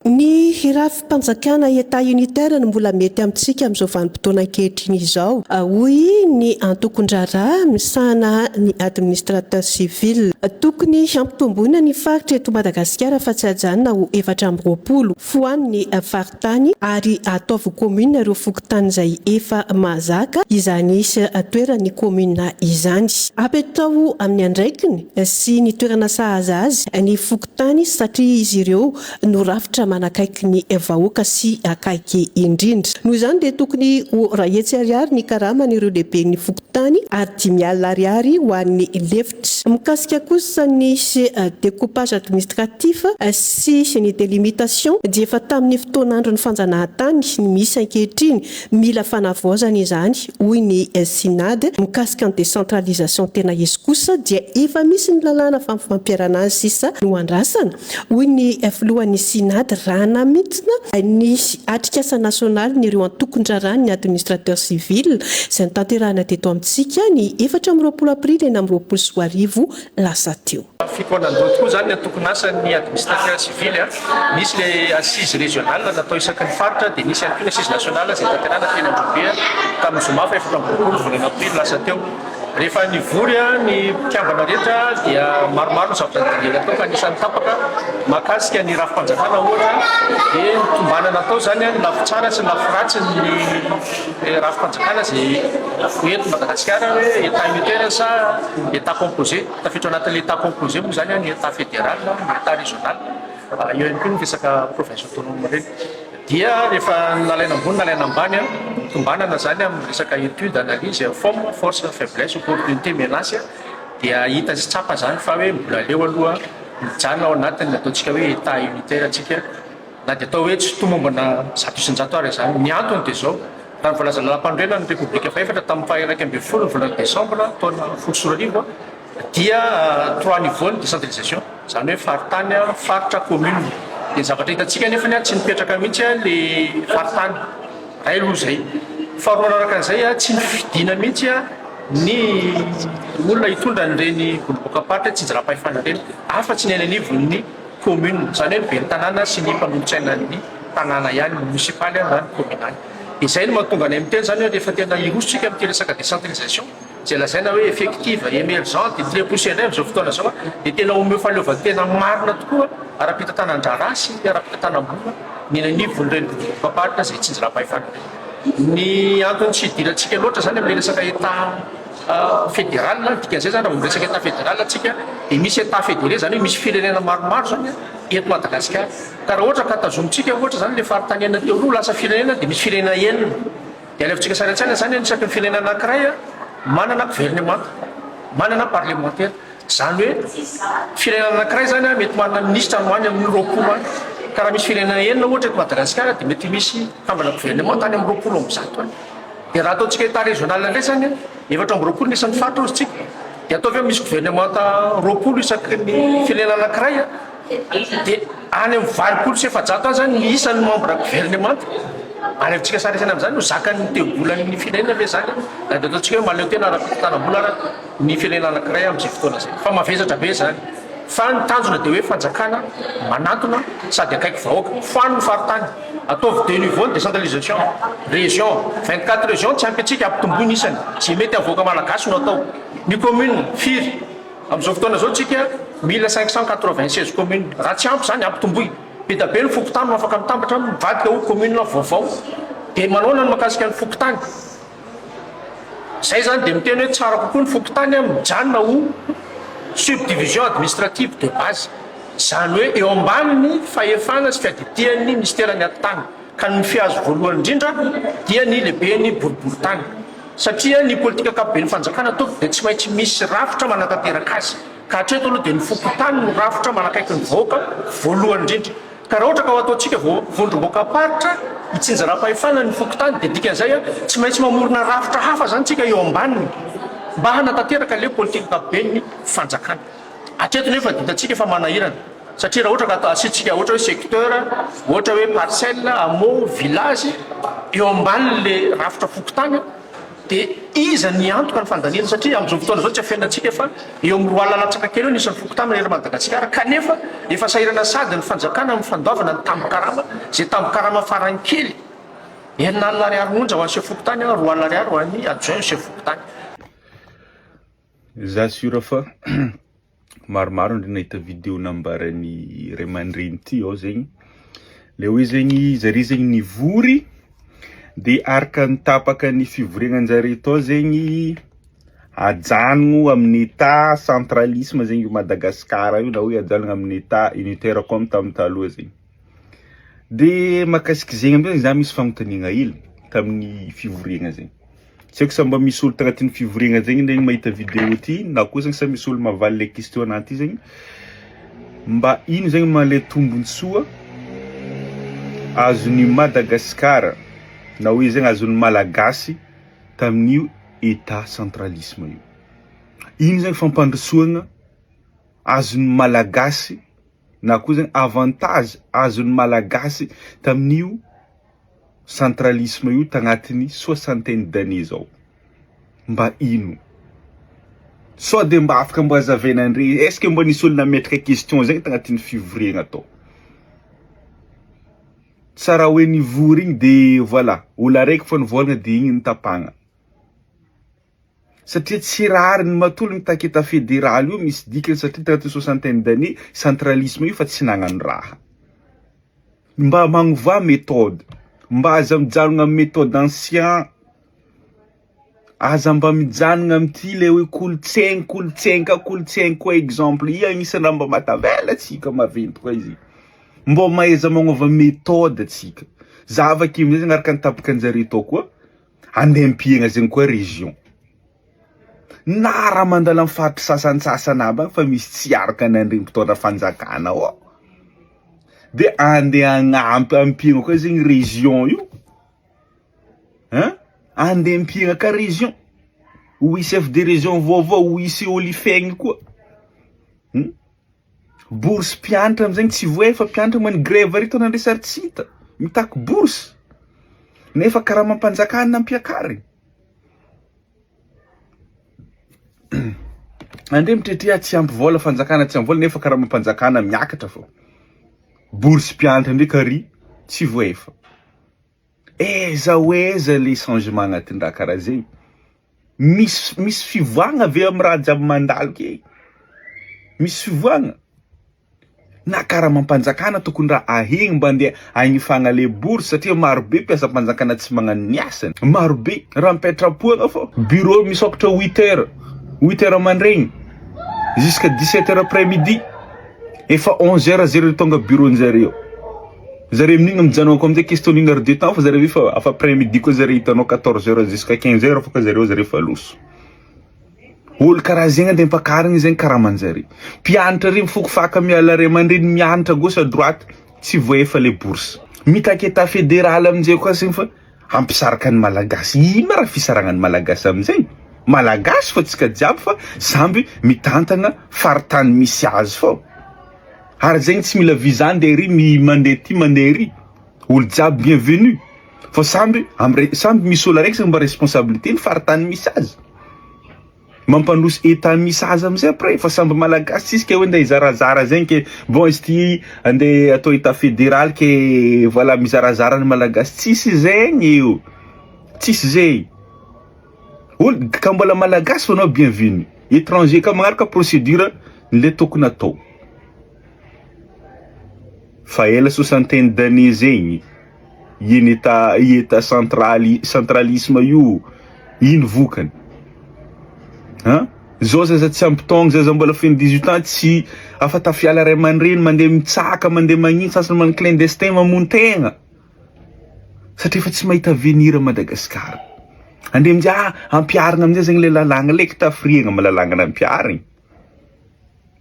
Ny rafi-panjakana Etat unitaire no mbola mety amintsika amin'izao vanim-potoana ankehitriny izao, hoy ny antokon-draharaha misahana ny administrateur civil. Tokony hampitomboina ny faritra eto Madagasikara fa tsy hajanona ho 24. Foano ny faritany ary ataovy commune ireo fokontany izay efa mahazaka izany toeran'ny commune izany. Apetraho amin'ny andraikiny sy ny toerana sahaza azy ny fokontany satria izy ireo no rafitra manakaiky ny vahoaka sy akaiky indrindra. Noho izany dia tokony ho 100 ariary ny karaman'ireo lehiben'ny fokontany ary 50 ariary ho an'ny lefitra. Mikasika kosa ny découpage administratif sy ny délimitation dia efa tamin'ny fotoan'andron'ny fanjanahantany ny misy ankehitriny. Mila fanavaozana izany, hoy ny Synad. Mikasika ny décentralisation tena izy kosa dia efa misy ny lalàna fampiharana azy sisa no andrasana. Hoy ny filohan'ny Synad raha namintina ny atrikasa nasionalin'ireo antokon-draharahan'ny administrateur civil izay notanterahina teto amintsika ny 24 aprily 2026 lasa teo. Fikaonan-doha tokoa izany ny antokon'asan'ny administrateur civil. Nisy ilay assise régionale natao isaky ny faritra dia nisy ihany koa ny assise nationale izay notanterahina teny Androhibe tamin'ny zoma faha 24 volana aprily lasa teo. Rehefa nivory ny mpikambana rehetra dia maromaro ny zavatra nodinihina tao fa anisan'ny tapaka mahakasika ny rafi-panjakana ohatra dia ny tombanana atao izany ny lafy tsara sy ny lafy ratsy ny rafi-panjakana izay eto Madagasikara hoe Etat unitaire sa Etat composé. Tafiditra ao anatin'ny Etat composé moa izany ny Etat fédéral, ny Etat régional, eo ihany koa ny resaka province autonome ireny. Dia rehefa nalaina ambony nalaina ambany an, tombanana izany amin'ny resaka étude, analyse, fom, force, faiblesse, opportunité, menace dia hita sy tsapa izany fa hoe mbola aleo aloha mijanona ao anatin'ny ataontsika hoe état unitaire tsika na dia atao hoe tsy tomombana 100% ary izany. Ny antony dia izao, raha ny voalazan'ny lalàmpanorenana ny Repoblika fahefatra tamin'ny faha 11 ny volana desambra taona 2010 dia trois niveaux ny décentralisation, izany hoe faritany, faritra, commune. Dia ny zavatra hitantsika anefany tsy nipetraka mihitsy le faritany, iray aloha izay. Faharoa manaraka an'izay, tsy nifidina mihitsy ny olona hitondra an'ireny vondrom-boakam-paritra tsinjaram-pahefana ireny, afa-tsy ny any anivon'ny commune, izany hoe ny ben'ny tanàna sy ny mpanolotsainan'ny tanàna ihany, ny monisipaly na ny kaominaly. Dia izay no mahatonga anay miteny izany hoe rehefa tena hiroso isika amin'ity resaka décentralisation, Izay lazaina hoe effective, emergente, très poussée indray amin'izao fotoana izao dia tena omeo fahaleovantena marina tokoa ara-pitantanan-draharaha sy ara-pitantanam-bola ny eny anivon'ireny vondrom-paritra izay tsinjaram-pahefana ireny. Ny antony tsy hidirantsika loatra izany amin'ilay resaka Etat fédéral, ny dikan'izay izany raha vao miresaka Etat fédéral isika dia misy Etat fédéré izany hoe misy firenena maromaro izany eto Madagasikara. Ka raha ohatra ka tazomintsika ohatra izany ilay faritany enina teo aloha lasa firenena dia misy firenena enina. Dia alefantsika sary an-tsaina izany any isaky ny firenena anankiray manana governemanta, manana parlemantera. Izany hoe firenena anankiray izany mety manana minisitra any ho any amin'ny 20 any. Ka raha misy firenena enina ohatra eto Madagasikara dia mety misy mpikambana governemanta any amin'ny 120 any. Dia raha ataontsika état régional indray izany, 24 ny isan'ny faritra hozy tsika, dia ataovy hoe misy governemanta 20 isaky ny firenena anankiray. Dia any amin'ny 480 any izany ny isan'ny membre governemanta. Any amintsika sary isaina amin'izany no zakan'ny teo-bolan'ny firenena ve izany na dia ataontsika hoe mahaleo tena ara-pitantanam-bola ara ny firenena anankiray amin'izay fotoana izay. Fa mavesatra be izany. Fa ny tanjona dia hoe fanjakana manantona sady akaiky vahoaka. Foano ny faritany. Ataovy deux niveaux ny décentralisation. Région, 24 régions tsy ampy antsika, ampitomboy ny isany. Izay mety amin'ny vahoaka malagasy no atao. Ny commune, firy? Amin'izao fotoana izao tsika 1596 communes. Raha tsy ampy izany, ampitomboy. Be dia be ny fokontany no afaka mitambatra mivadika ho commune vaovao. Dia manaona ny mahakasika ny fokontany? Izay izany dia miteny hoe tsara kokoa ny fokontany mijanona ho subdivision administrative de base. Izany hoe eo ambanin'ny fahefana sy fiadidian'ny minisiteran'ny atitany. Ka ny mifehy azy voalohany indrindra dia ny lehiben'ny boriborintany. Satria ny politika ankapoben'ny fanjakana tompoko dia tsy maintsy misy rafitra manatanteraka azy. Ka hatreto aloha dia ny fokontany no rafitra manakaiky ny vahoaka voalohany indrindra. Ka raha ohatra ka ho ataontsika vondrom-boakam-paritra hitsinjaram-pahefana ny fokontany dia dikan'izay tsy maintsy mamorona rafitra hafa izany tsika eo ambaniny mba hanatanteraka ilay politika ankapoben'ny fanjakana. Hatreto nefa dia hitantsika fa manahirana satria raha ohatra ka asiantsika ohatra hoe secteur, ohatra hoe parcelle, hameau, village eo ambanin'ilay rafitra fokontany dia Iza ny hiantoka ny fandaniana satria amin'izao fotoana izao tsy afenina antsika fa eo amin'ny 20 latsaka kely eo ny isan'ny fokontany manerana Madagasikara kanefa efa sahirana sady ny fanjakana amin'ny fandoavana ny tambin-karama izay tambin-karama farany kely 60 ariary monja ho an'ny sefo fokontany, 20 ariary ho an'ny adjoint ny sefo fokontany. Za sûr fa maromaro ndry nahita video nambaran'ny ray aman-dreny ty ao zegny, le hoe zegny zare zegny nivory de araka ny tapaka ny fivoriagnan-jare tao zegny ajanogno amin'ny etat centralisme zegny io Madagascar io na hoe ajanogno amin'ny etat unitaire comme tamin'ny taloha zegny, de mahakasiky zegny amizay za misy fagnontaniagna hely tamin'ny fivoriagna zegny. Tsy haiko sa mba misy olo tagnatin'ny fivoriagna zegny ndregny mahita vidéo ty na koa zegny sa misy olo mahavaly le question anahy ty zegny mba ino zegny ma le tombotsoa azon'i Madagasikara na hoe zegny azon'ny Malagasy tamin'io Etat centralisme io? Ino zegny fampandrosoagna azon'ny Malagasy na koa zegny avantage azon'ny Malagasy tamin'io centralisme io tagnatin'ny soixantaine d'années zao mba ino? Sao de mba afaka mba azavaina andre est ce que mba nisy olo nametraka question zegny tagnatin'ny fivoriagna tao? Sa raha hoe nivory igny de voilà olo araiky fô nivôlagna de igny nitapahagna? Satria tsy rariny matoa olo mitaky etat federaly io misy dikany satria tagnatin'ny soixantaine d'années centralisme io fa tsy nagnano raha. Mba magnovà méthode, mba aza mijanogna amin'ny méthode ancien, aza mba mijanogna amin'ity le hoe kolontsaigny kolontsaigny ka kolontsaigny koa exemple io agnisan'ny raha mba mahatavela antsika maventy koa izy io. Mbô mahaiza magnova méthode antsika. Za avy akeo amizay zegny araka ny tapaka anjareo tao koa. Andeha ampiagna zegny koa région. Na raha mandalo amin'ny faritry sasantsasany aby agny fa misy tsy araka ny andreny mpitondra fanjakana ao. De andeha agnampy ampiagna koa zegny région io. Hein? Andeha ampiagna ka région. Ho hisy chef de région vaovao, ho hisy olifegny koa. Hum? Bourse mpianatra amizegny tsy voay fa mpianatra magnano grève ary taona ndray sary tsy hita mitaky bourse nefa karamam-panjakana nampiakariny andre mitretrea tsy ampy vola fanjakana tsy ampy vola nefa karamam-panjakana miakatra fô bourse mpianatra ndraiky ary tsy voaefa Aiza ho aiza le changement agnatin'ny raha karaha zegny? Misy misy fivoahagna ve amin'ny raha jiaby mandalo ke? Misy fivoahagna? Na karamam-panjakana tokony raha ahegny mba andeha agnifagna le bourse satria maro be mpiasam-panjakana tsy magnano ny asany, maro be raha mipetrapoagna fô bureau misôkatra huit heures, huit heures mandraigny jusqu'à 17 heures après midi, efa onze heures zareo tonga bureau-njareo. Zareo amin'igny mijanona akao amizay question une heure de temps fa zareo efa afa après midi koa zareo hitanao 14 heures jusqu'à 15 heures fa zareo zareo efa loso. Olo karaha zegny andeha ampakarigny zegny karamanjare. Mpianatra regny fokofaka miala ray aman-dreny mianatra gauche à droite tsy voaefa le bourse. Mitaky état fédéral aminjay koa zegny fa hampisaraka ny malagasy. Ino ma raha fisaragna ny malagasy aminjay? Malagasy fô tsika jiaby fa samby mitantagna faritany misy azy fô. Ary zegny tsy mila visa ndeha ery mi mandeha aty mandeha ery, olo jiaby bienvenue fa samby am samby misy olo araiky zegny mba responsabilité ny faritany misy azy, mampandroso etat misy azy amizay après fa samby malagasy tsisy ke hoe ndeha hizarazara zegny ke bon izy ty andeha atao etat federal ke voilà mizarazara ny malagasy tsisy zegny eo, tsisy zay, olo ka mbola malagasy fô anao bienvenue, etranger ka magnaraka procédure le tokony atao. Fa ela soixantaine d'années zegny iny état état central centralisme io ino vokany an zao zaza tsy ampy taogno zaza mbola feno 18 ans tsy afa tafiala ray aman-dreny mandeha mitsaka mandeha magnino sasany manao clandestin mamono tegna satria efa tsy mahita avenir à Madagascar andre amizay ah ampiharigna amizay zegny le lalàgna le kitafiriagna ma lalàgna nampiharigny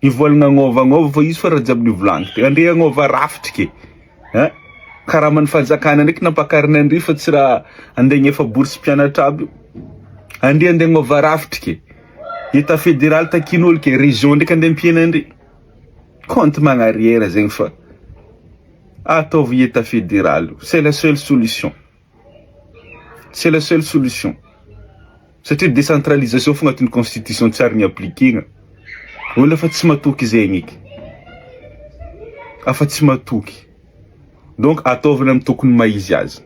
Nivolagna agnôva agnôva fa izy fa raha jiaby nivolagniko teo. Andre agnôva rafitry ke. Hein? Karaman'ny fanjakana ndraiky nampakarina andre fa tsy raha andeha agnefa bourse mpianatra aby io. Andre andeha agnôva rafitry ke. Etat fédéral takin'olo ke, région ndraiky andeha ampiana andre. Compte magnariera zegny fa ataovy etat fédéral io. C'est la seule solution. C'est la seule solution. Satria décentralisation fo agnatin'ny constitution tsy ary ni-appliquena. Olo efa tsy matoky zegny eky. Afa tsy matoky. Donc ataovana amin'ny tokony maha izy azy.